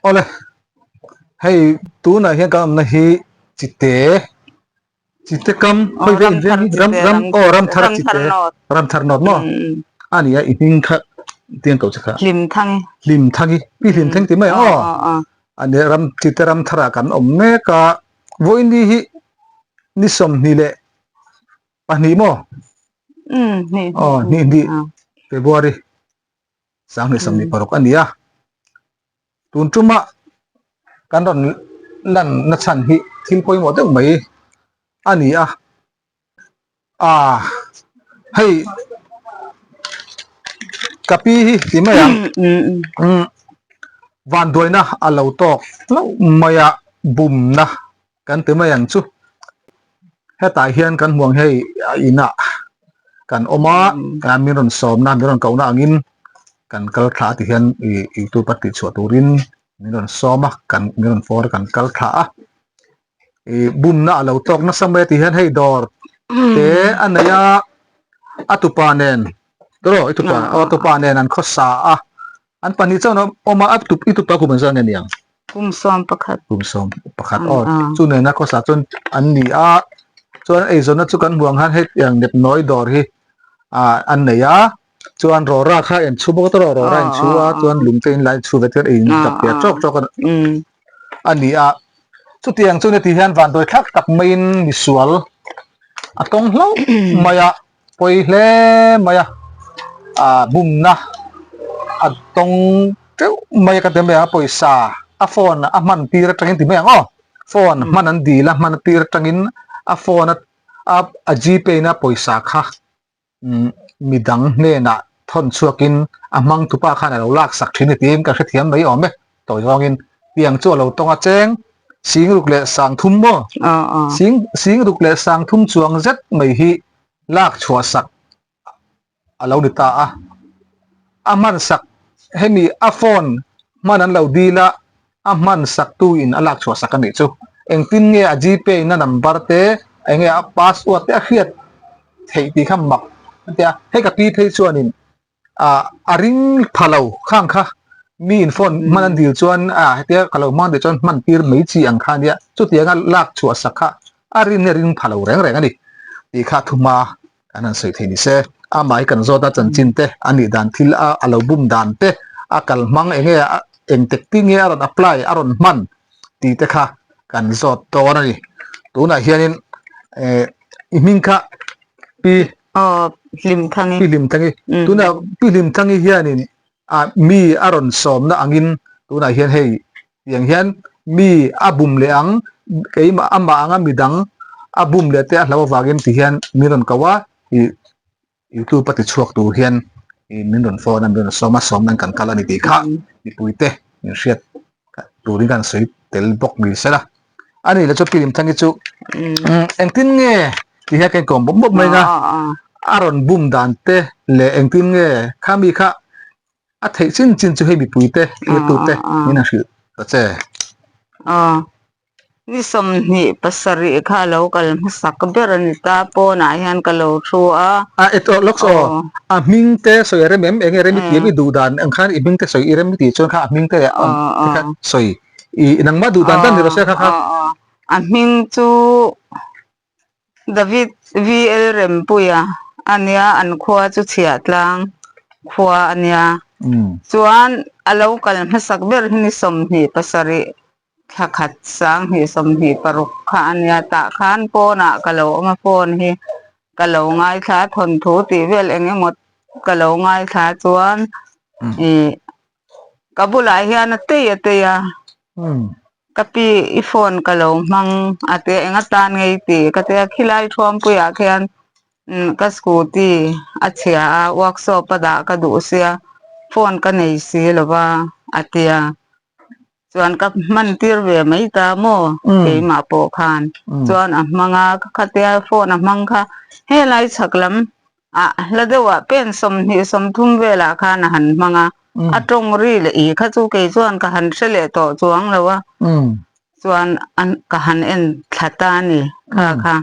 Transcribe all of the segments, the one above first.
Awle, hei tunah hian kan awmna hi Chite, Chite kam khawi ve in veng hi ram ram aw Ramthar Chite Ramthar North maw a ni a i hming kha tiang ko che kha Hlimthangi Hlimthangi pi Hlimthangi ti mai ang aw a ni ram Chite Ramthar ah kan awm mek a vawiin ni hi ni 22 maw aw hnih hnih February. 2026 a ni a, tun tuma kan rawn lan na chhan hi thil pawimawh deuh mai a ni a, ah hei ka pi hi ti mai ang umm vanduaina a lo tawk hlauh mai a bumna kan ti mai ang chu hetah hian kan hmuh ang hei a inah kan awm a ah min rawn sawmna min rawn kohna angin kan kal thla a ti hian ih youtube a tih chhuah turin min rawn sawm a kan min rawn fawr a kan kal thla a ih bumna a lo tawk nasa mai a ti hian hei dawr te a nei a a tupa nen tawh i tupa aw a tupa nen an khawsa a. An pahnih chuan a awm a, a tup i tupa kum engzah nge niang? Kum 11. Kum 11 aw, chu nena khawsa chuan an ni a, chuan eizawnna chu kan hmuh ang khan hetiang nepnawi dawr hi ah an nei a, chuan rawra kha en chhu bawk a tawrh rawra en chhu a, chuan lung te in lai chhu ve chuan ei in dap piah tawk tawk a ni a, chutiang chu ni ti hian vanduai thlak tak maiin misual a tawng hlauh mai a. Pawi hle mai a, ah bumna a tawng teuh mai a ka ti mai ang a pawisa a phone a hman tir atangin ti mai ang aw phone hman an dil a hman tir atangin a phone a a gpay na pawisa kha umm midang hnenah thawn chhuakin a hmang tupa khan a lo lak sak thin a ni tiin ka hrethiam mai awm e tawi zawngin tiang chu a lo tawng a cheng 60 leh 30 maw 60 leh 30 chuang zet mai hi lak chhuah sak a lo ni ta a, a hman sak hemi a phone hman an lo dil a, a hman sak tu in a lak chhuah sak a nih chu. Engtin nge a gpay na number te enge a password te a hriat theih tih kha mak a ti a, hei ka pi phei chuanin ah a ring pha lo khang kha mi in phone hman an dil chuan ah hetia ka lo hmang tih chuan hman tir mai chi ang kha ania chutianga lak chhuah sak kha a rin nge ring pha lo reng reng a ni tih kha thuma kan han sawi thei ni se amah hi kan zawt a chanchin te a nih dan thil a a lo bum dan te a kal hmang eng nge a eng tek ti nge a rawn apply a rawn hman tih te kha kan zawt dawn a ni tunah hianin eh i hming kha pi Aw, Hlimthangi. Pi Hlimthangi. Tunah Pi Hlimthangi hianin ah mi a rawn sawmna angin tunah hian hei tiang hian mi a bum leh ang keimah amah anga midang a bum leh te a hlau avangin ti hian min rawn ko a ih youtube a ti chhuak tur hian ih min rawn phone a min rawn sawm a sawm nan kan kal a ni tih kha mipuite min hriat turin kan sawi tel bawk ni sela a nih leh chu Pi Limthangi chu engtin nge ti hian ka inkawm bawp bawp mai a a rawn bum dan te leh engtin nge khami kha a theih chin chin chu hei mipui te thirtu te min han hrilh ta che. Ni 27 kha lo kal hmasak ber a ni ta, pawnah hian ka lo thu a. A e tawh lawk saw, a hming te sawi a rem em? Enge rem i tih em? I duh dan ang khan i hming te sawi i rem i tih chuan kha a hming te leh ang te kha sawi i nangmah duh dan dan ni rawh se kha kha. A hming chu David VL Rempuia a nia, an khua chu Chhiahtlang khua a nia. Chuan a lo kal hmasak ber hi ni 27 thla khat 2026 kha a nia. Tah khan pawnah ka lo awm a, phone hi ka lo ngaithla a, thawnthu tih vel eng emaw ka lo ngaithla chuan ih ka bulah hian a tei a tei a. Ka pi i phone ka lo hmang a tia eng atan nge i tih ka tia khilai thuampuiah khian ka scooty a chhia a workshop a dah ka duh sia phone ka nei si lo va a tia chuan ka hman tir ve mai ta maw keimah pawh khan chuan a hmang a ka khatia phone a hmang kha helai chhak lam ah hla deuhah pen 20 30 velah khan a han hmang a a tawng ri leh ih kha chu kei chuan ka han hre leh tawh chuang lo a chuan an ka han en thla ta a ni kha kha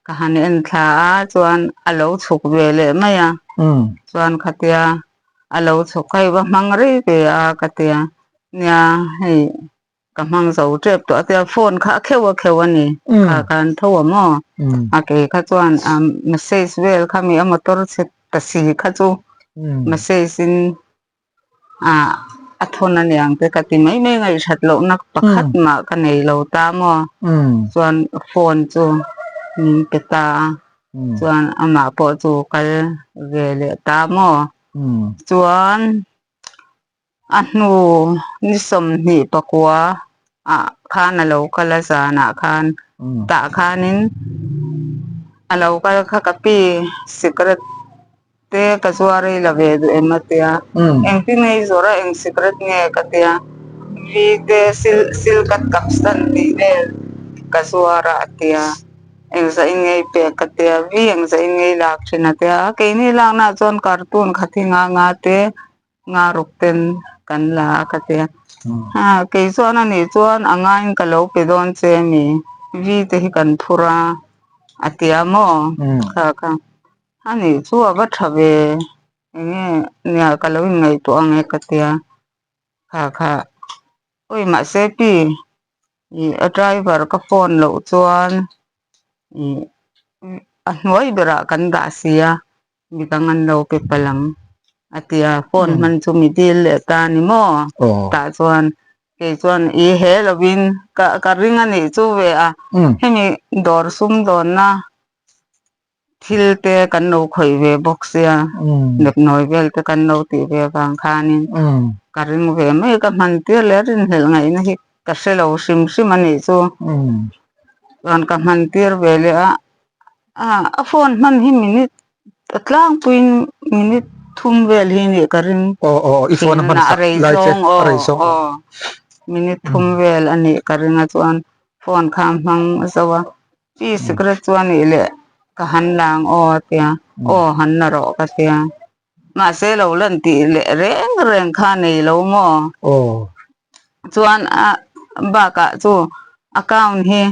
ka han en thla a chuan a lo chhuk ve leh mai a chuan khatia a lo chhuk kha i va hmang rei ve a ka tia. Nia hei ka hmang zo tep tawh a tia phone kha a kheuh a kheuh a ni kha khan tho a maw a kei kha chuan a message vel kha mi a motor chhe ta si kha chu message in ah a thawn a niang te ka ti mai mai ngaihhrat lohna pakhat mah ka nei lo ta maw chuan phone chu min pe ta a chuan amah pawh chu kal ve leh ta maw chuan. A hnu ni 29 ah khan a lo kal a zanah khan tah khanin a lo kal kha ka pi sikret te ka zuar ei la ve duh em a tia engtin nge i zawrh a eng sikret nge ka tia vi te silkat kapsan tih vel ka zuar a a tia engzah in nge i pek ka tia vi engzah in nge i lak thin a tia keini laknaah chuan cartoon khat hi nga nga te Nga ruk ten kan la a ka tia. Ha, kei chuan a nih chuan a ngaiin ka lo pe dawn che mi, vi te hi kan phur a, a tia maw? Kha kha, a nih chu a va tha ve, enge nia ka lo inngaihtuah ang e ka tia. Kha kha, awi mahse pi, ih a driver ka phone loh chuan ih a hnuai berah kan dah si a. Midang an lo pe palh ang a ti a, phone hman chu mi dil leh ta a ni maw? Tah chuan kei chuan i he lovin ka ka ring a nih chu ve a, hemi dawr sum dawnna thil te kan lo khawih ve bawk sia, nepnawi vel te kan lo tih ve avang khanin ka ring ve mai ka hman tir leh rinhlelh ngaihna hi ka hre lo hrim hrim a nih chu. Chuan ka hman tir ve leh a. A phone hman hi minute a tlangpuiin minute thum vel hi nih ka ring. Aw aw i phone a hman sak lai che a rei zawng aw minute thum vel a nih ka ring a chuan phone kha a hmang zo a chi sikret chu a nih leh ka han la ang aw a tia aw han la rawh ka tia mahse lo lan tih leh reng reng kha a nei lo maw aw chuan a bakah chu account hi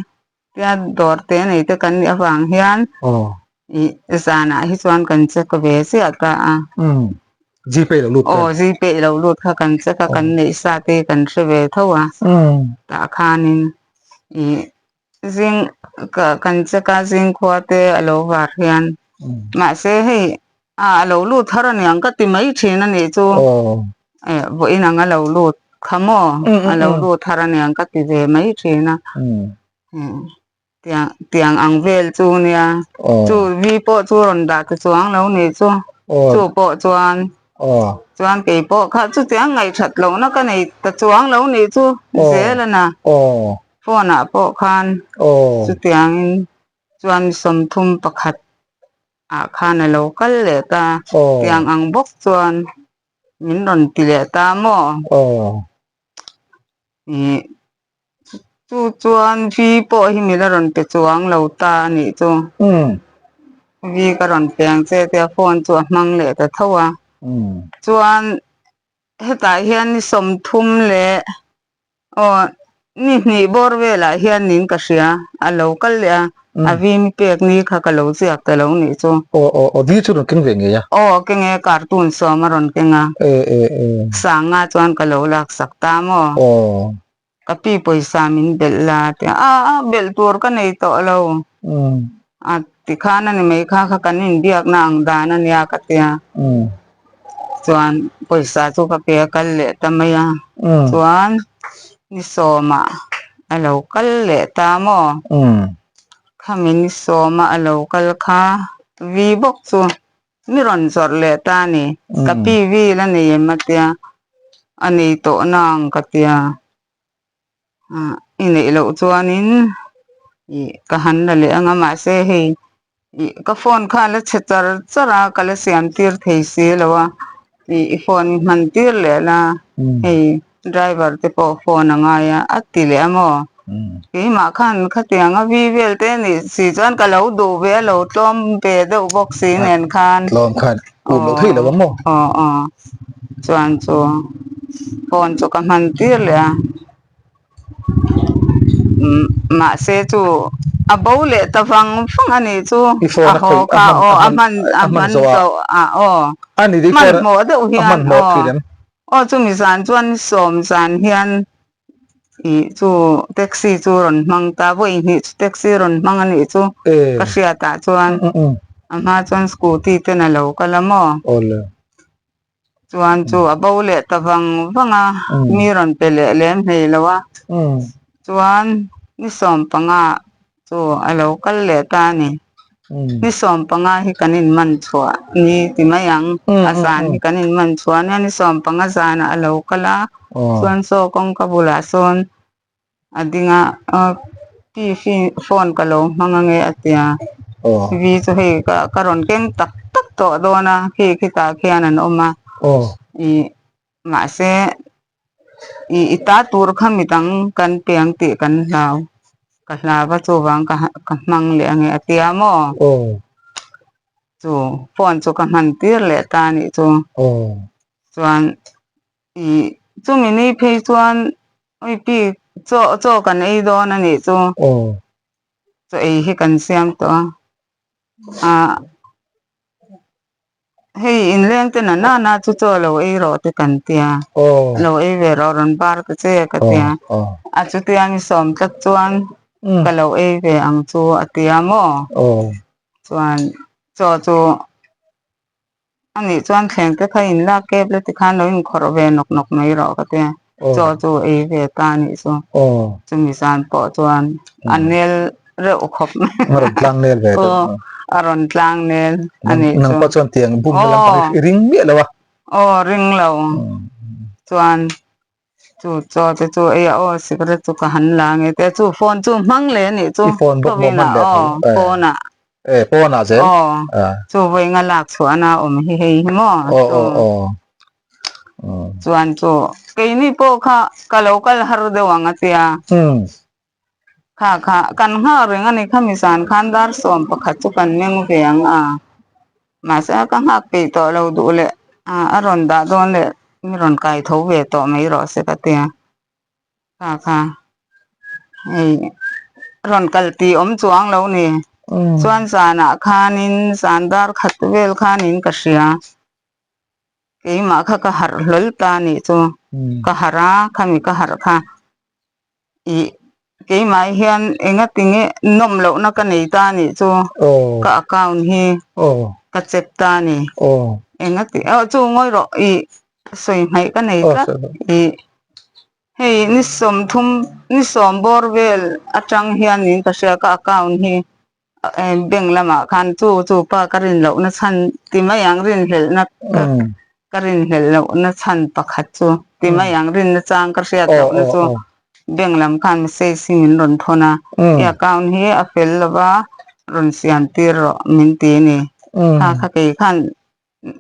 Tia dawr te nei te kan nih avang hian ih zanah hi chuan kan check ve chiah ta a. Gpay lo lut te. Aw gpay lo lut kha kan check a kan neih sa te kan hre ve tho a. Tah khanin ih zing ka kan check a zing khua te a lo var hian mahse hei A a lo lut har aniang ka ti mai thin a nih chu. Eh vawiin ang a lo lut kha maw? A lo lut har aniang ka ti ve mai thin a. Tiang tiang ang vel chu nia. Chu vi pawh chu rawn dah ta chuang lo nih chu. Chu pawh chuan chuan kei pawh kha chutiang ngaihthat lohna ka nei ta chuang lo nih chu zel a na. Phone ah pawh khan chutiangin chuan 31 ah khan a lo kal leh ta tiang ang bawk chuan min rawn ti leh ta maw ih chu chuan V pawh hi min la rawn pe chuang lo ta a nih chu V ka rawn pe ang che tia phone chu a hmang leh ta tho a chuan hetah hian ni 30 leh Aw, ni hnih bawr velah hian nin ka hria, a lo kal leh a, a vi mi pek ni kha ka lo ziak ta lo nih chu. Aw, aw, aw, vi chu rawn keng ve ngei a? Aw, keng e, cartoon sawm a rawn keng a. E, e, e. Sanga chuan ka lo laksak ta maw? Aw. Ka pi pawisa min belh la a ti a, a, a, belh tur ka nei tawh lo. A tikhan a ni mai kha kha kan inbiakna ang dan a nia ka tia. Chuan pawisa chu ka pe a kal leh ta mai a. Chuan ni sawmah a lo kal leh ta maw? Khami ni sawma a lo kal kha vi bawk chu mi rawn zawrh leh ta a ni. Ka pi vi la nei em a tia. A nei tawh nang ka tia. I neih loh chuanin ih ka han la leh ang a mahse hei ih ka phone kha a la chhe char char a ka la siam tir thei si lo a ih i phone i hman tir leh la hei driver te pawh phone a ngai a a ti leh a maw keimah khan khatiang a vi vel te a nih si chuan ka lo duh ve a lo tlawm ve deuh bawk si nen khan tlawm khan um loh theih lo ang maw aw aw chuan chu phone chu ka hman tir leh a mahse chu a bo leh ta vang vang a nih chu a haw kha aw a hman a hman zawh a aw hmanhmawh deuh hian aw. Aw chumi zan chuan ni sawm zan hian ih chu taxi chu rawn hmang ta vawi hnih chu taxi rawn hmang a nih chu ka hriat ah chuan a hma chuan scooty ten a lo kal a maw chuan chu a bo leh ta vang vang a mi rawn pe leh lem hlei lo a chuan ni sawm panga Chu a lo kal leh ta a ni. Ni 15 hi kan inman chhuah ni ti mai ang. A zan hi kan inman chhuah nia ni 15 zanah a lo kal a, chuan saw kawngka bulah sawn a ding a, pi phone ka lo hmang ange a ti a. V chu hei ka rawn keng tak tak tawh dawn a, khi khitah khian an awm a. Ih Mahse, i i ta tur kha midang kan piang tih kan hlau, ka hlau a chuvang ka ka hmang leh ange a tia maw? Chu phone chu ka hman tir leh ta a nih chu. Chuan i chumi ni phei chuan ui pi chaw chaw kan ei dawn a nih chu. Chaw ei hi kan siam tawh a. Ah. Hei inleng te na nana chu chaw lo ei rawh te kan tia, lo ei ve rawh rawn bar ta che ka tia, a chutia ni sawm tlat chuan ka lo ei ve ang chu a tia maw? Chuan chaw chu anih chuan thleng te kha in lak kep la tikhan lo inkhawrh ve nawk nawk mai rawh ka tia, chaw chu ei ve ta anih chu, chumi zan pawh chuan a nel reuh khawp mai. A rawn tlang nel ve deuh. Aw, a rawn tlang nel a nih chu. Nang pawh chuan tiang bum na lampang i ring miah lo a. Aw, ring lo. Chuan chu chaw te chu ei a, aw cigarette chu ka han la nge te chu phone chu hmang leh a nih chu. I phone bawk maw hman leh tho. Aw, phone ah. E, pawn ah zel. Aw, chu vawi nga lak chhuahna awm hi hei hi maw. Aw, aw, aw. Chuan chu keini pawh kha ka lo kal har deuh ang a tia. Kha kha kan nghak reng a ni khami zan khan dar 11 chu kan meng ve ang a, mahse ka nghak peih tawh lo duh leh a rawn dah dawn leh mi rawn kai tho ve tawh mai rawh se ka tia. Kha kha hei rawn kal tih awm chuang lo ni. Chuan zanah khanin zan dar khat vel khanin ka hria. Keimah kha ka harh hlawl ta a nih chu. Ka harh a, khami ka harh kha. Ih, keimah hian enga tinge nawm lohna ka nei ta a nih chu. Ka account hi ka check ta a ni. Enga ti, aw chu ngawi rawh, ih, sawi hmaih ka nei tlat. Ih, hei ni 30, ni 10 bawr vel atang hianin ka hria ka account hi bank lamah khan chu chu pa ka rin lohna chhan ti mai ang rinhlelhna ka rinhlelh lohna chhan pakhat chu ti mai ang rinna chang ka hriat lohna chu bank lam khan message hi min rawn thawn a i account hi a fel lova rawn siam tir rawh min ti a ni kha kha kei khan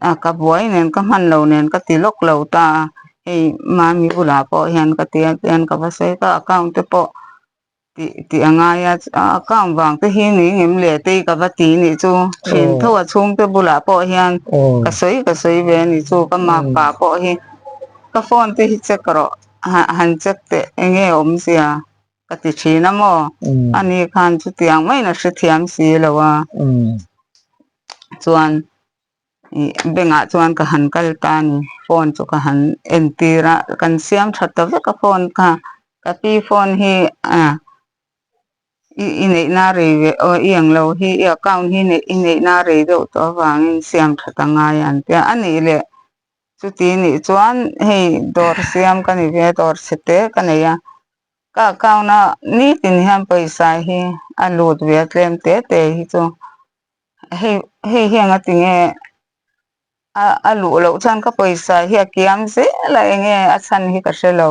a ka buai nen ka hman lo nen ka ti lawk lo ta a hei mami bulah pawh hian ka ti a tian ka va sawi ka account te pawh Tih tih a ngai a, a account vang te hi ni ngem leh tei ka va ti nih chu thin tho a chhungte bulah pawh hian ka sawi ka sawi ve a ni chu ka makpa pawh hi ka phone te hi check rawh han check teh enge awmzia ka ti thin a maw ani khan chutiang maiin a hrethiam si lo a chuan. Ih bank ah chuan ka han kal ta a ni phone chu ka han entir a kan siam tha ta vek a phone kha ka pi phone hi ah i i neihna rei ve aw i englo hi i account hi neih i neihna rei deuh tawh avangin siam tha ta ngai an tia a nih leh chuti nih chuan hei dawr siam ka ni ve a dawr chhe te ka nei a ka account a nitin hian pawisa hi a lut ve a tlem te te hi chu. Hei hei hian a ti nge a a luh loh chuan ka pawisa hi a kiam zel a enge a chhan hi ka hre lo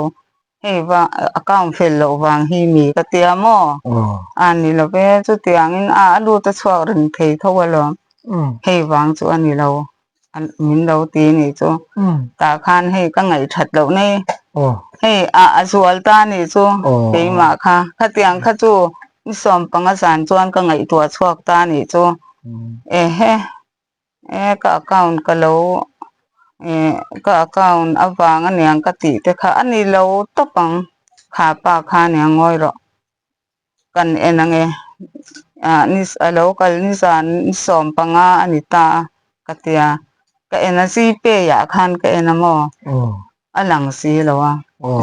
hei va account fel loh vang hi mi ka tia maw a ni lo ve chutiangin a a lut a chhuak reng thei tho alawm hei vang chu a ni lo min lo ti a nih chu tah khan hei ka ngaihthat loh nei hei a a zual ta a nih chu keimah kha khatiang kha chu ni 15 zan chuan ka ngaihtuah chhuak ta a nih chu ehe e ka account ka lo eh ka account avang aniang ka tih te kha a ni lo tawp ang kha pa kha aniang ngawi rawh. Kan en ange ah ni a lo kal ni zan ni 15 a ni ta a ka tia ka en a gpay ah khan ka en a maw? a lang si lo a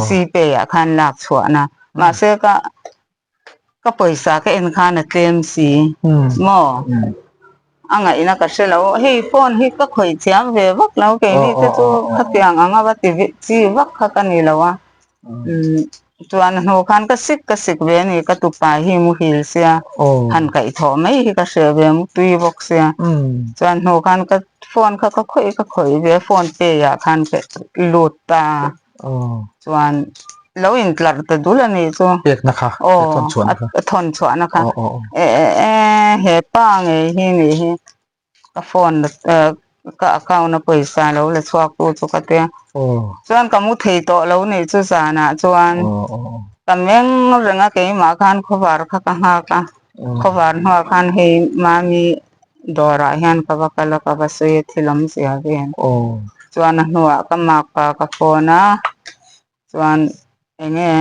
Gpay ah khan lak chhuahna mahse ka ka pawisa ka en khan a tlem si maw a ngaihna ka hre lo hei phone hi ka khawih thiam ve vak lo keini te chu khatiang anga va ti chi vak kha ka ni lo a chuan a hnu khan ka sik ka sik ve a ni ka tupa hi muhil sia han kaihthawh mai hi ka hreh ve mutui bawk sia chuan hnu khan ka phone kha ka khawih ka khawih ve phone pay ah khan ka lut ta chuan lo intlar ta dul a nih chu pekna kha aw a thawn chhuahna kha e e he pa ngei hi nih hi ka phone ka account a pawisa lo la chhuak tu chu ka tia chuan ka mu thei tawh lo nih chu zanah chuan ka meng reng a keimah khan khawvar kha ka nghak a khawvar hnuah khan hei mami dawrah hian ka va kal a ka va sawi a thil awmzia vel chuan a hnuah ka makpa ka phone a chuan enge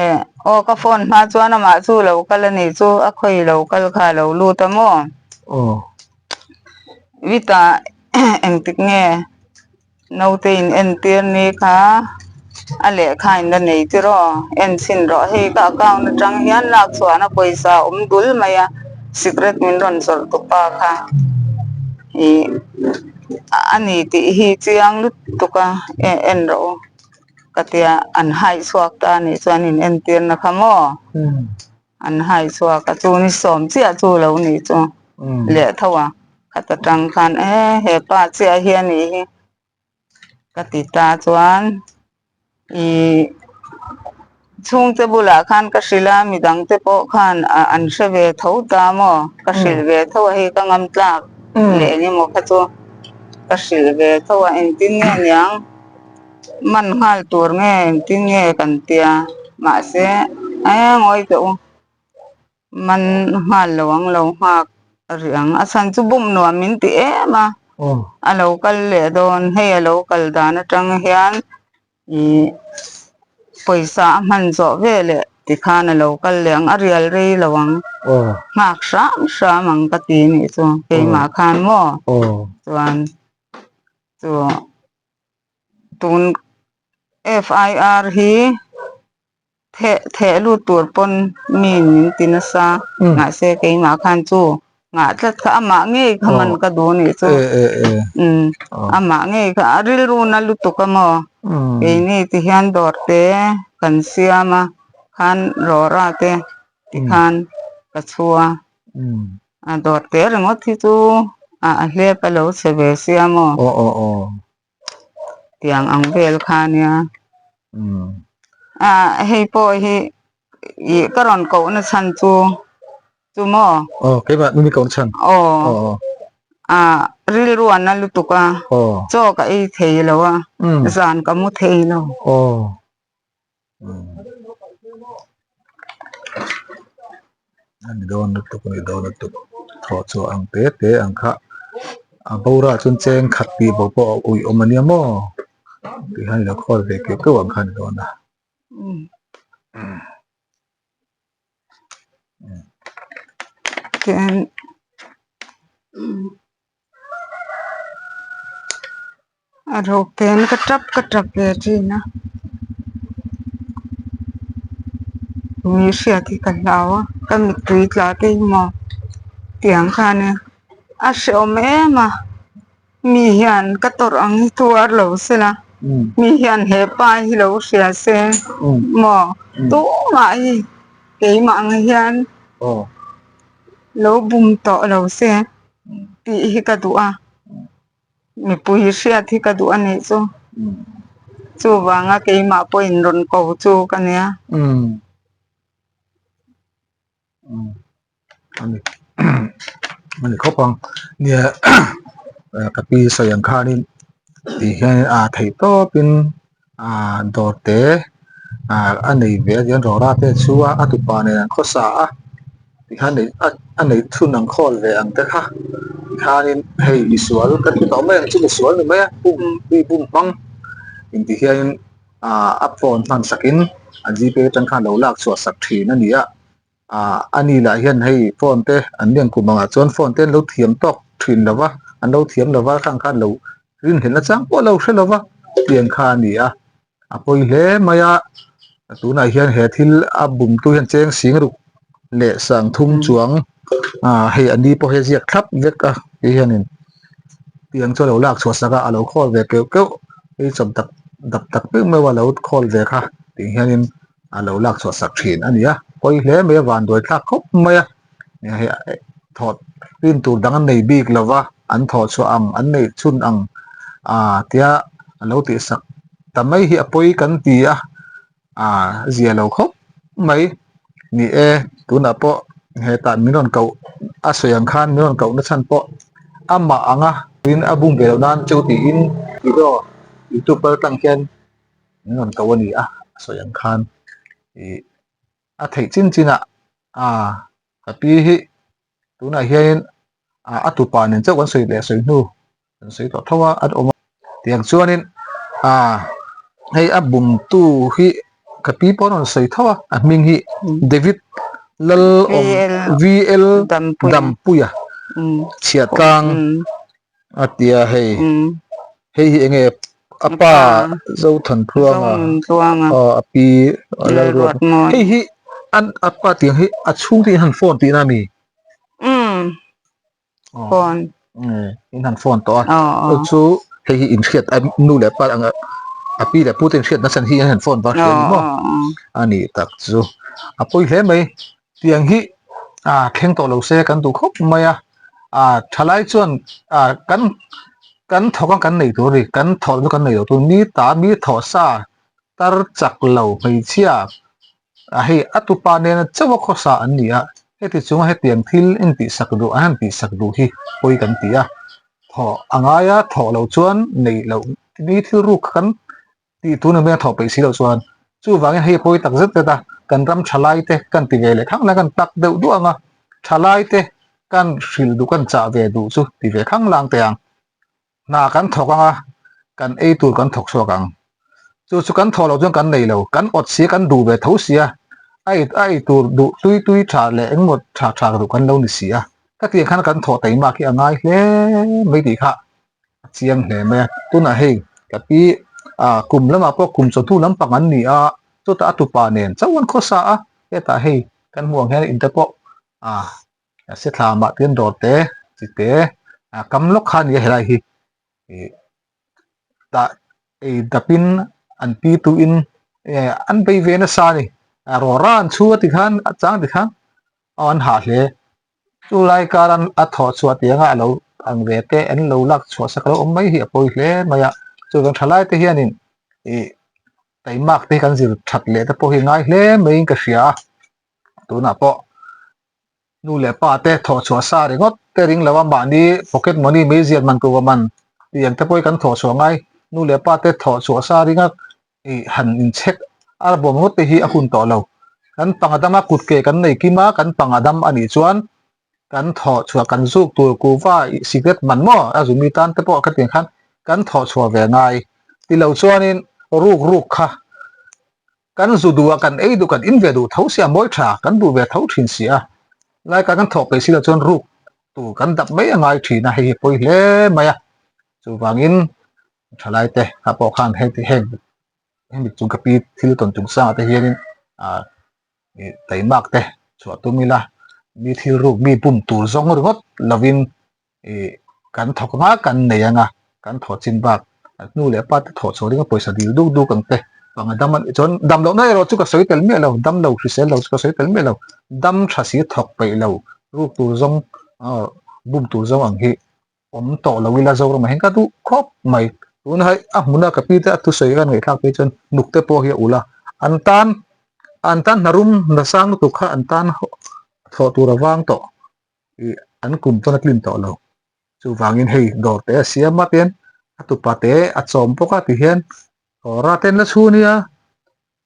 e aw ka phone hma chuan amah chu lo kal a nih chu a khawi lo kal kha a lo lut a maw vita engtik nge naute in entir ni kha a lehkha in la nei tiraw en chhin rawh hei ka account atang hian lak chhuahna pawisa a awm dul mai a sikret min rawn zawrh tupa kha ih a ni tih hi chiang lutuk a en rawh u. Ka tia an haih chhuak ta a nih chuan in entirna kha maw? An haih chhuak a, chu ni sawm chiah chu lo nih chu leh tho a, khata tang khan e he pa chiah hi a nih hi ka ti ta chuan ih chhungte bulah khan ka hrilh a midang te pawh khan an hre ve tho ta maw? Ka hrilh ve tho a hei ka ngam tlak leh engemaw kha chu ka hrilh ve tho a engtin nge niang. Man nghal tur nge engtin nge kan tia mahse e ngawi teh u man nghal lo ang lo nghak rih ang a chhan chu bum nuam min ti em a a lo kal leh dawn hei a lo kal dan atang hian ih pawisa a hman zawh veleh tikhan a lo kal leh ang a rial rei lo ang nghak hram hram ang ka ti nih chu keimah khan maw chuan chu. Tun FIR hi theh theh lut tur pawn mi min ti nasa mahse keimah khan chu ngah tlat kha amah ngei kha man ka duh anih chu umm amah ngei kha a rilru na lutuk a maw keini ti hian dawr te kan siam a khan rawra te tikhan ka chhu a. A dawr te ringawt hi chu a a hlep a lo chhe ve sia maw? Aw aw aw. Tiang ang vel kha nia. A hei pawh hi ih ka rawn koh na chhan chu chu maw? Aw keimah nuni koh na chhan. Aw. Aw aw. A rilru a na lutuk a. Aw. Chaw ka ei thei lo a. Zan ka mu thei lo. Aw. A ni dawn lutuk a ni dawn lutuk thawh chhuah ang te te ang kha a bawrah chuan cheng khat tih bo pawh a ui awm ania maw tih hian ilo khawl ve keuh keuh ang kha a ni dawn a. A ruk ten ka tap ka tap ve thin a mi hriat hi ka hlau a ka mittui tla te hi maw tiang khan in a hrehawm em a mi hian ka tawrh ang hi tuar lo sela mi hian hepa hi lo hria se maw tumah hi keimah ang hian lo bum tawh lo se tih hi ka duh a. Mipui hriat hi ka duh a nih chu. Chuvanga keimah pawhin rawn ko chu ka nia. Ani khawp ang. Nia ka pi sawi ang khanin tih hian a theih tawpin ah dawr te ah a nei ve a tihian rawra te a chhu a a tupa nen an khawsa a tikhan nei a a neih chhun ang khawl ve ang te kha tikhanin hei misual kan ti tawh mai ang chu misual ni mai a bum mi bum hmang intih hianin ah a phone hman sakin a g pay atang khan lo lak chhuah sak thin a ni a ah ani lah hian hei phone te an lian kum angah chuan phone te an lo thiam tawk thin lo va an lo thiam lo va khang khan lo rinhlelhna chang pawh a lo hre lo va tiang kha a ni a. A pawi hle mai a, tunah hian he thil a bumtu hian cheng sing ruk leh sang thum chuang ah hei a ni pawh hi a ziak thlap vek a ti hianin tiang chu a lo lak chhuah sak a a lo khawl ve keuh keuh hei chawp dak dap tak meuh meuh a lo khawl ve kha tih hianin a lo lak chhuah sak thin a ni a pawi hle mai a vanduai thlak khawp mai a hei thawh rin tur dang an nei bik lo va an thawh chhuah ang an neih chhun ang ah tia a lo tih sak ta mai hi a pawi kan ti a ah zia lo khawp mai ni e tunah pawh hetah min rawn koh a sawi ang khan min rawn koh na chhan pawh amah anga in a bum ve loh nan chu tiin video youtube kal tlang hian min rawn koh a ni a a sawi ang khan ih a theih chin chin ah ah ka pi hi tunah hianin ah a tupa nen chauh kan sawi leh sawi hnu kan sawi tawh tho a an awm a tiang chuanin ah hei a bumtu hi ka pi pawh a rawn sawi tho a a hming hi David Lalawm V L Dampuia Chhiahtlang a ti a hei hei hi enge a pa Zothantluanga aw a pi Lalruat hei hi an a pa tiang hi a chhungte in han phone tihna a mi? Phone in han phone tawh a chu chu hei hi inhriat a nu leh pa anga a pi leh pu te inhriat nasa hi an han phone vang hria a ni maw a nih tak chu a pawi hle mai tiang hi ah thleng tawh lo se kan duh khawp mai a ah thalai chuan ah kan kan thawk a kan nei tur a ni kan thawh chu kan nei lo tur mi ta mi thawh sa tar chak lo hmeichhia A hei a tupa nena chauh a khawsa an ni a, heti chunga hetiang thil intihsak duh an han tihsak duh hi pawi kan ti a, thawh a ngai a, thawh loh chuan neih loh mi thil ruk kha kan tih tun ang hian thawh peih si loh chuan chuvangin hei pawi tak zet zet a, kan ram thalai te kan ti ve leh khang lang kan tak deuh duah ang a, thalai te kan hrilh duh kan chah ve duh chu ti ve khang lang teh ang. Hna kan thawk ang a, kan ei tur kan thawk chhuak ang. Chu chu kan thawh loh chuan kan nei lo, kan awt sia, kan duh ve tho sia, a ei a ei tur duh tui tui tha leh engemaw tha tha duh kan lo ni si a. Ka tiang khan kan thawh taima khi a ngai hle mai tih kha a chiang hle mai a. Tunah hei ka pi ah kum lamah pawh kum chawhnu lampang an ni a, chutah a tupa nen chauh an khawsa a, hetah hei kan hmuh ang hian inte pawh ah A se thla mah tian dawr te chi te a kam lawk kha a ni a helai hi ih tah ei dap in an pi tu in eh an bei ve nasa a ni a rawra an chhu a ti khan a chang ti khan aw an hah hle chu lai kar an a thawh chhuah tih anga a lo ang ve te an lo lak chhuah sak a lo awm mai hi a pawi hle mai a chuvang thalai te hianin ih taimak te hi kan zir that leh te pawh hi a ngai hle maiin ka hria a tunah pawh. Nu leh pa te thawh chhuah sa ringawt te ring lo a, mahni pocket money meiziat man kuva man tih ang te pawh hi kan thawh chhuah ngai. Nu leh pa te thawh chhuah sa ringa ih han inchhek ar bawm ngawt te hi a hun tawh lo. Kan panga dama kut ke kan nei kim a, kan panga dam a nih chuan kan thawh chhuah kan zuk tur kuva ih cigarette man maw a zumi tan te pawh khatiang khan kan thawh chhuah ve ngai. Ti lo chuanin ruk ruk kha Kan zu duh a, kan ei duh, kan in ve duh tho sia, mawi tha kan duh ve tho thin si a. Lai ka kan thawh peih si lo chuan ruk tur kan dap mai a ngai thin a, hei hi pawi hle mai a. Chuvangin thalai te kha pawh khan hei ti heng hemi chung ka pi thil tawn chung sangah te hianin ah ih taimak te chhuah tum ila mi thil ruk mi bum tur zawng ringawt lovin ih kan thawk anga kan nei anga kan thawh chin bak hnu leh pa te thawh chhuah ringa pawisa dil duk duk ang te panga dam a nih chuan dam lohna erawh chu ka sawi tel miah lo dam lo hrisel lo chu ka sawi tel miah lo dam tha si thawk peih lo ruk tur zawng aw bum tur zawng ang hi awm tawh lo ila Zoramah hian ka duh khawp mai tuna hei a hmuna ka pi te a thusawi ka ngaihthlak phei chuan hnuk te pawh hi a ulh a an tan an tan hna rum hna sang lutuk kha an tan thawh tur a vang tawh. ih an kum chuan a tlin tawh lo chuvangin hei dawr te a siam a tian a tupa te a chawm bawk a tihian rawra te an la chhu nia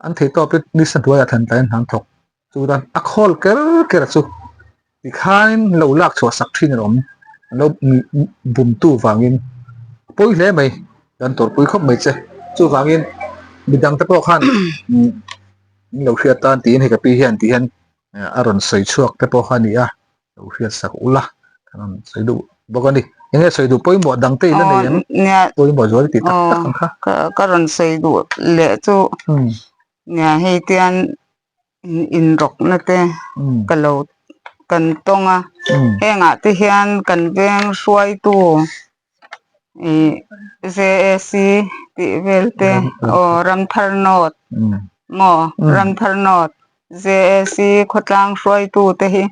an theih tawp in nisa hnuaiah thlan tlaiin an thawk chuan a khawl ker ker chu tikhain lo lak chhuah sak thin an awm an lo bumtu vangin a pawi hle mai kan tawrhpui khawp mai che chuvangin midang te pawh khan min lo hriat tan tiin hei ka pi hian tihian a rawn sawi chhuak te pawh kha a ni a, lo hriat sak ula kan rawn sawi duh bawk a ni. Enge sawi duh pawimawh dang te i la nei em? Nia. Pawimawh zual i tih tak tak ang kha. Ka ka rawn sawi duh leh chu nia hei tian inrawkna te ka lo kan tawng a. Hengah te hian kan veng hruaitu ih JAC tih vel te aw Ramthar North maw Ramthar North JAC khawtlang hruaitu te hi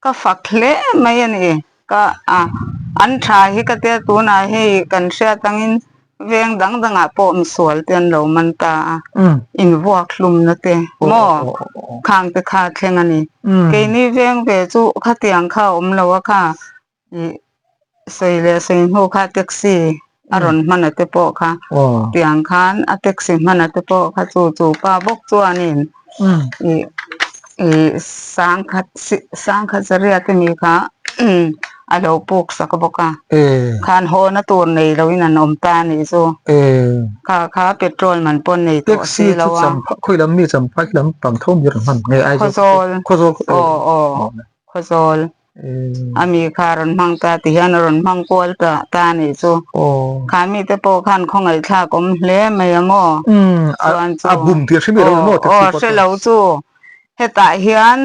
Ka fak hle mai a ni. Ka a an tha hi ka tia tunah hei kan hriat angin veng dang dangah pawh misual te an lo man ta a, invuak hlumna te maw khang te kha a thleng a ni. Keini veng ve chu khatiang kha a awm lo a kha ih sawi leh sawi hnu kha taxi a rawn hman a te pawh kha tiang khan a taxi hman a te pawh kha chu chu pa bawk chuanin ih ih sangkhat sangkhat zariat a ni kha a lo puk sak bawk a khan haw na tur nei lo in an awm ta a nih chu kha kha petrol man pawh nei tawh si lo a khawzawl aw aw khawzawl. A mi kha a rawn hmang ta ti hian a rawn hmang kual ta ta a nih chu. Kha mite pawh khan khawngaihthlak awm hle mai a maw? Chuan chu A bum tir hrim ilo maw taxi pawh chu? Aw hre lo chu. Hetah hian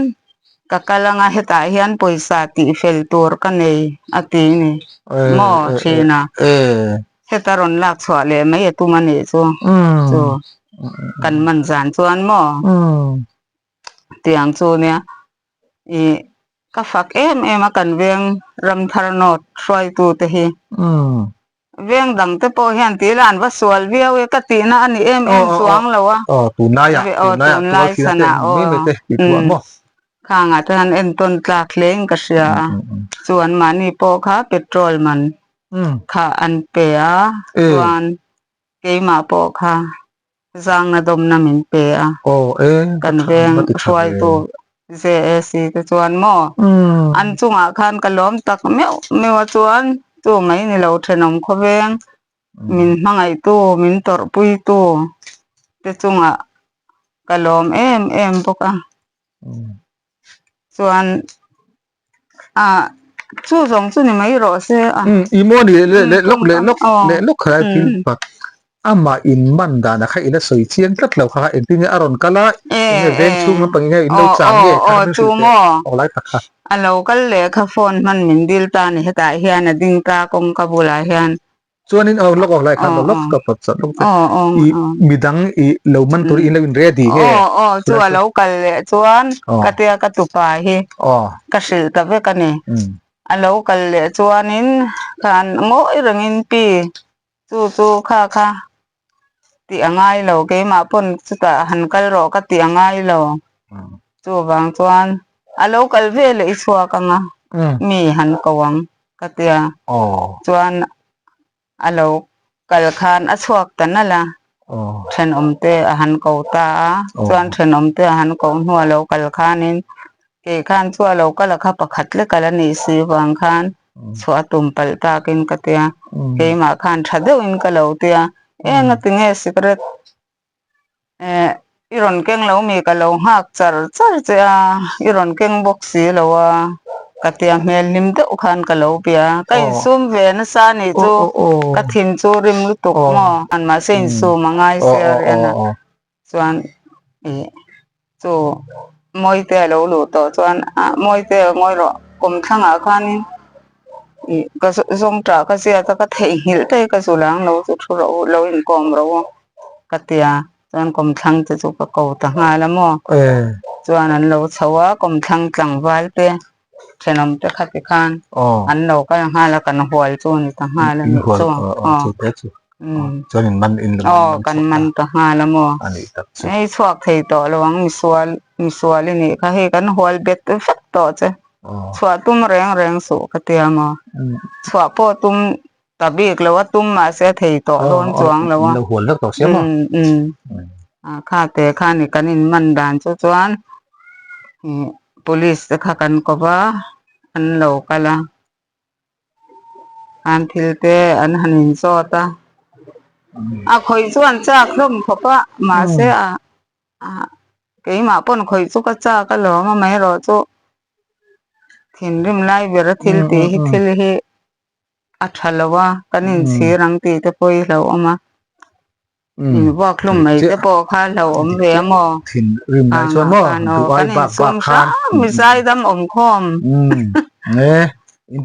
ka kal anga hetah hian pawisa tihfel tur ka nei a ti ni maw thin a. Heta rawn lak chhuah leh mai a tum a nih chu. Chu kan man zan chuan maw? Tiang chu nia. Ih ka fak em em a kan veng Ramthar North hruaitu te hi. Veng dang te pawh hian tih ila an va sual viau e ka tihna a ni em em chuang lo a. Aw tunlaiah tunlaiah tunlai chhanah aw khangah te hian entawn tlak hle in ka hria a chu anmahni pawh kha petrol man kha an pe a chuan keimah pawh kha zangna dawmna min pe a. Aw e, Kan veng hruaitu JAC te chuan maw an chungah khan ka lawm tak meuh meuh a chuan chu mai ni lo thenawm khawveng min hmangaihtu min tawrhpuitu te chungah ka lawm em em bawk a chuan Ah, chu zawng chu ni mai rawh se a. Um, i maw ni leh leh lawk leh lawk leh lawk khalai thil pakhat amah in man dan a kha ila sawi chiang tlat lo kha kha engtin nge a rawn kal a, enge veng chhung lampang enge in lo chang nge kha min hrilh teh awk lai tak kha. A lo kal leh kha phone hman min dil ta ni hetah hian a ding ta kawngka bulah hian. Chuanin aw lawk awk lai khan lo lawk ka pawt chat lawk te i midang i lo man tur in lo in ready nge aw aw chu a lo kal leh chuan ka tia ka tupa hi ka hrilh ta vek a ni a lo kal leh chuanin khan ngawi rengin pi chu chu kha kha tih a ngai lo keimah pawn chutah han kal rawh ka tih a ngai lo chuvang chuan a lo kal ve leh i chhuak ang a mi han ko ang. ka tia chuan a lo kal khan a chhuak ta nalh a thenawm te a han ko ta a chuan thenawm te a han ko hnu a lo kal khanin kei khan chu a lo kal a kha pakhat lek a la nih si vang khan chhuah a tum palh takin ka tia keimah khan tha deuhin ka lo tia eng a tinge cigarette Eh, i rawn keng lo mi ka lo nghak char char che a, i rawn keng bawk si lo a, ka tia hmel hlim deuh khan ka lo bia a, ka insum ve nasa a nih chu, ka thin chu rim lutuk maw, mahse insum a ngai sia rian a, chuan ih chu Mawite a lo luh tawh chuan ah Mawite ngawi rawh kum thlangah khanin ih ka zawng tah ka ziat a ka theihnghilh daih ka zu lang lo chu thu rawh u lo inkawm rawh u ka ti a chuan kawmthlang te chu ka ko ta nghal a maw chuan an lo chho a kawmthlang tlangval te thenawm te kha ti khan an lo kal nghal a kan hual chu a ni ta nghal a nih chu aw kan man ta nghal a maw hei chhuak thei tawh lo ang misual misual i nih kha hei kan hual bet vek tawh che chhuah tum reng reng suh ka tia maw chhuah pawh tum ta bik lo a tum mahse a thei tawh dawn chuang lo a kha te khan i kan in man dan chu chuan ih police te kha kan ko va an lo kal a an thil te an han in zawt a a khawih chu an chak hlawm khawp a mahse a keimah pawn khawih chu ka chak alawm amaherawhchu thinrim lai ber a thil tih hi thil hi. a tha lo a, kan inchhir ang tih te pawh hi hlauhawm a. In vuak hlum mai te pawh kha hlauhawm ve a maw? Thinrim lai chuan maw duh ai bak bak khan. Mi zaidam awm khawm.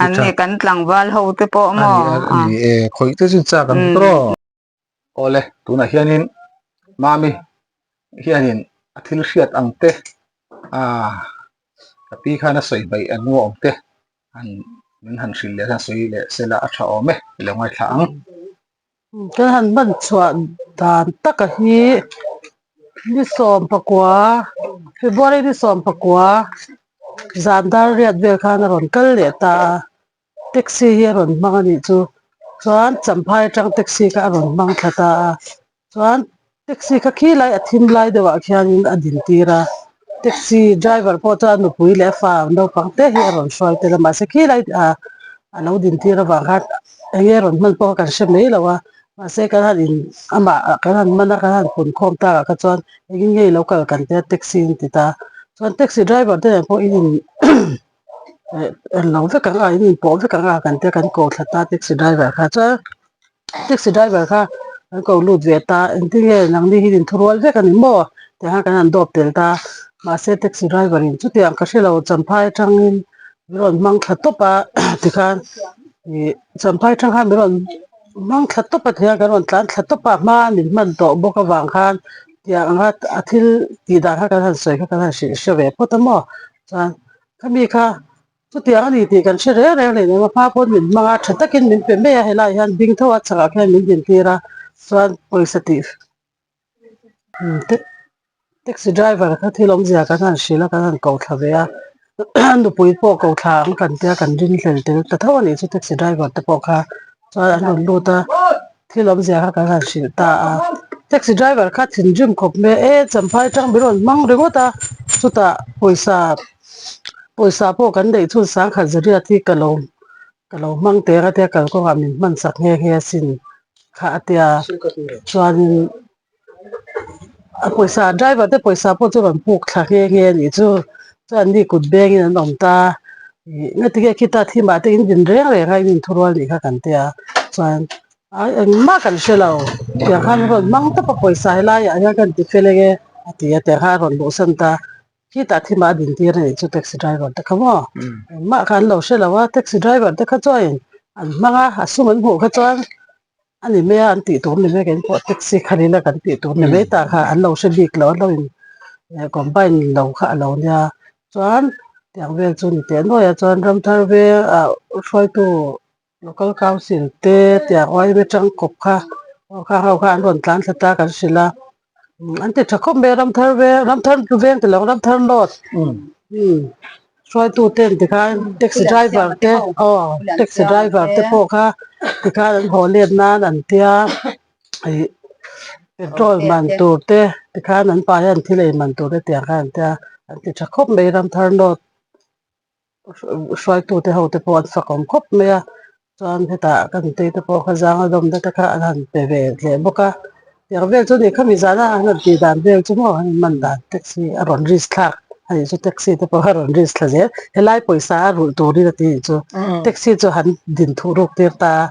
An ni kan tlangval ho te pawh maw? Ani e, khawih te chu chak ang tawh. Awle, tunah hianin Mami hianin a thil hriat ang te ah ka pi khan a sawi hmaih a hnu a awm te han min han hrilh leh han sawi leh sela a tha awm e i lo ngaithla ang. Kan han hman chhuah dan taka hi ni sawmpakua February ni sawmpakua zan dar riat vel khan a rawn kal leh ta a. Taxi hi a rawn hmang a nih chu chuan champhai atang taxi kha a rawn hmang thla ta a chuan taxi kha khi lai a thim lai deuh ah khianin a din tir a taxi driver pawh chuan a nupui leh a fa naupang te hi a rawn hruai tel a mahse khi lai ah a lo din tir avang khan eng nge a rawn hman pawh kha kan hre mai lo a mahse kan han in amah kan han man a kan han pun khawm tak ah kha chuan engin nge i lo kal kan tia taxi an ti ta chuan taxi driver te nen pawh in in. Eh englo vek ang a in inpawh vek ang a kan tia kan ko thla ta taxi driver kha chuan taxi driver kha kan ko lut ve ta engtin nge nangni hi in thurual vek a ni maw tiang khan kan han dawp tel ta mahse taxi driver in chutiang ka hrelo champhai atangin min rawn hmang thla tawp a tikhan ih champhai atang khan min rawn hmang thla tawp a tikhan kan rawn tlan thla tawp a hma min hman tawh bawk avang khan tiang anga a thil tih dan kha kan han sawi kha kan han hrilh hre ve phawt a maw. Chuan khami kha chutiang a ni tih kan hre reng reng leh a hma pawn min hmang a tha takin min pe mai a helaiah hian bing tho a chhakah khian min din tir a chuan pawisa tih taxi driver kha thil awmzia kan han hrilh a kan han ko thla ve a nupui pawh ko thla ang kan tia kan rinhlel tel ta tho a nih chu taxi driver te pawh kha chuan an rawn lut a. Thil awmzia kha kan han hrilh ta a, taxi driver kha thinrim khawp mai e, champhai atang min rawn hmang ringawt a, chutah pawisa pawisa pawh kan neih chhun sangkhat zariat hi ka lo ka lo hmang teng a tia kalkawngah min hman sak nghe nghe asin kha a tia chuanin a pawisa driver te pawisa pawh chu rawn puk thla nghe nghe a nih chu chuan mi kut bengin an awm ta ih ngatinge khita thimah te in din reng reng a in inthurual nih kha kan tia chuan ai engmah kan hre lo tiang khan rawn hmang tawp a pawisa helaiah hian kan ti fel enge a ti a tiang khan a rawn luhsan ta khitah thimah a din tir a nih chu taxi driver te kha maw engmah kha an lo hre lo a taxi driver te kha chuan an hmang a a sum an hmuh kha chuan. A ni mai a an tih tur ni mai kan pawh taxi khan ila kan tih tur ni mai ta kha an lo hre bik lo an lo in combine lo kha a lo nia chuan tiang vel chu ni teh nuai a chuan ramthar veng ah hruaitu local council te tiang yma tangkawp kha kha ho kha an rawn tlan thla ta kan hrilh a an ti tha khawp mai a ramthar veng ramthar veng ti lo ramthar north Hruaitu ten tikhan taxi driver te aw taxi driver te pawh kha tikhan an haw let nan an tia ih petrol man tur te tikhan an pa hian thil ei man tur te tiang khan an tia an ti tha khawp mai Ramthar North hruaitu te ho te pawh an fakawm khawp mai a. Chuan hetah kan tei te pawh kha zang a dawmna te kha an han pe ve leh bawk a, tiang vel chu ni khami zana an han tih dan vel chu maw an inman dan taxi a rawn risk thlak a nih chu taxi te pawh a rawn risk thla zel helai pawisa a rulh turin a ti nih chu taxi chu han din thuh ruk tir ta a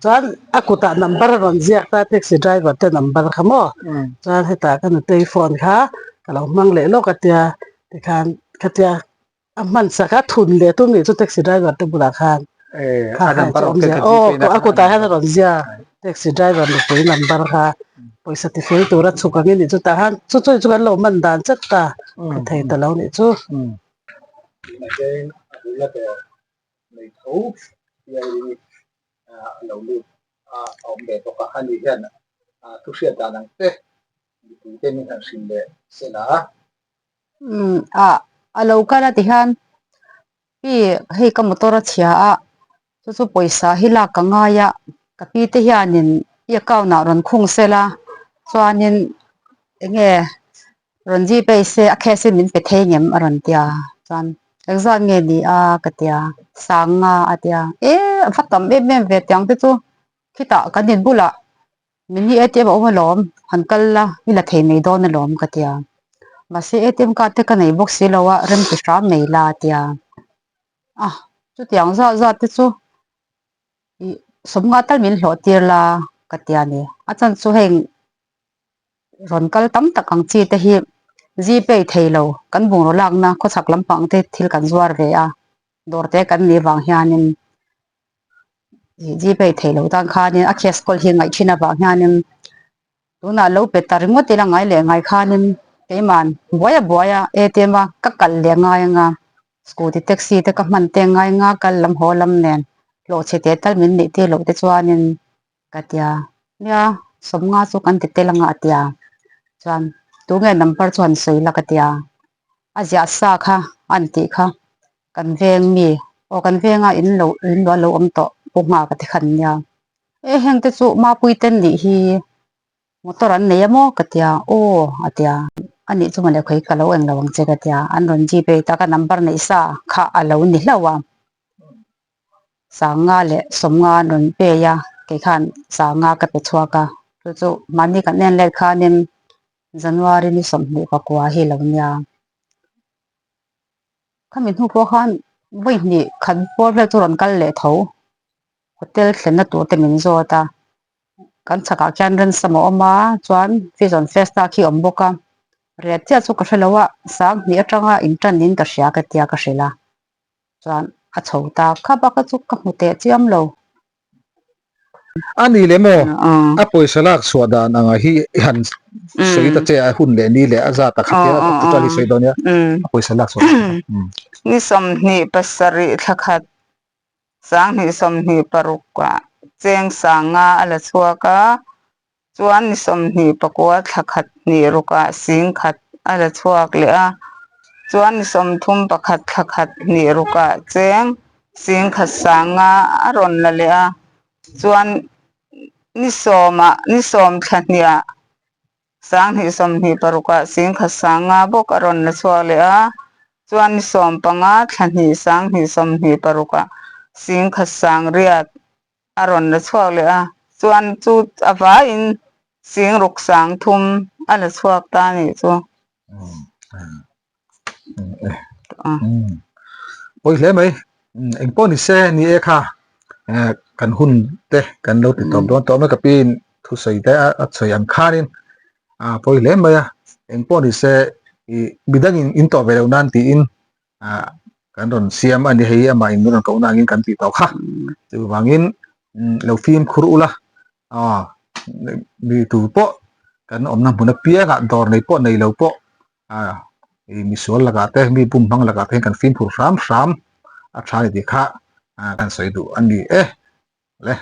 chuan a kutah number a rawn ziak ta taxi driver te number kha maw chuan hetah ka nutei phone kha ka lo hmang leh lawk a tia tikhan khatia A hman sak a thun leh tum nih chu taxi driver te bulah khan kha kha chu awm zia aw a kutah hian a rawn zia taxi driver nupui number kha pawisa ti fel tura chhuk angin nih chu tah khan chu chu chu kan lo hman dan chat ta ka thei ta lo nih chu. Umm ah a lo kal a ti hian pi hei ka motor a chhia a chu chu pawisa hi lak ka ngai a ka pi te hianin i account ah rawn khung sel a chuanin eng nge rawn g pay se a cash in min pe thei ngem a rawn tia chuan engzat nge ni a ka tia sanga a tia e a va tam em em ve tiang te chu khitah kan in bulah. Mini ATM a awm alawm, han kal la, i la thei mai dawn alawm ka ti a. Mahse ATM card te ka nei bawk si lo a, rem ti hram mai la a ti a. A, chutiang zat zat te chu ih sawmnga tal min hlawh tir la ka ti a ni. A chan chu heng rawn kal tam tak ang chi te hi Gpay thei lo kan bungraw lakna khawchhak lampang te thil kan zuar ve a, dawr te kan nih vang hianin Gpay thei lo tan khanin a cash kawl hi ngaih thin avang hianin Tunah lo pe ta ringawt ila ngai leh ngai khanin keiman buai a buai a ATM a ka kal leh ngai anga scooty taxi te ka hman te ngai nga kal lam haw lam nen hlawh chhe teh tal min nih tir loh te chuanin ka tia nia sawmnga chu kan ti tel anga a tia chuan tunge number chu han sawi la ka tia a ziah sa kha an tih kha kan veng mi aw kan venga in lo in lo a lo awm tawh pu nghak a ti khan nia e heng te chu mapui ten nih hi motor an nei a maw ka tia aw a tia a nih chu mawle khawi ka lo eng lo ang che ka tia an rawn gpay ta ka number neih sa kha a lo ni hlauh a sanga leh sawmnga an rawn pay a kei khan sanga ka pe chhuak a chu chu mahni kan en let khanin January ni 24 hi lo nia. Khami hnu pawh khan vawi hnih khat bawr vel chu rawn kal leh tho hotel thlenna tur te min zawt a kan chhakah khian ransom a awm a chuan fish on festa khi a awm bawk a riat chiah chu ka hrelo a sang hnih atanga in tan in ka hria ka tia ka hrilh a chuan a chho ta khap a ka chu ka hmu teh chiam lo. A ni leh maw? A pawisa lak chhuah dan anga hi i han sawi ta che a hun leh ni leh a zat a khatia a total hi sawi dawn nia a pawisa lak chhuah dan kha. Ni 27 thla khat 2026 ah cheng sanga a la chhuak a Chuan ni 29 thla khat hnih rukah sing khat a la chhuak leh a, chuan ni 31 thla khat hnih rukah cheng sing khat sanga a rawn la leh a, chuan ni sawmah ni sawm thla hniah 2026ah sing khat sanga bawk a rawn la chhuak leh a, chuan ni 15 thla hnih 2026ah sing khat sang riat a rawn la chhuak leh a, chuan chu a vaiin sing ruk sang thum a la chhuak ta a nih chu. Pawi hle mai, eng pawh ni se ni e kha kan hun te kan lo ti tawp dawn tawh mai ka piin thusawi te a sawi ang khanin a pawi hle mai a, eng pawh ni se ih midangin in tawh ve loh nan tiin ah kan rawn siam a ni hei amah in min rawn kohna angin kan tih tawh kha chuvangin lo fimkhur ula aw mi tur pawh kan awmna hmun apiangah dawr nei pawh nei lo pawh ah ih misual lakah te mi bum hmang lakah te hian kan fimkhur hram hram a tha a ni tih kha ah kan sawi duh a ni e le.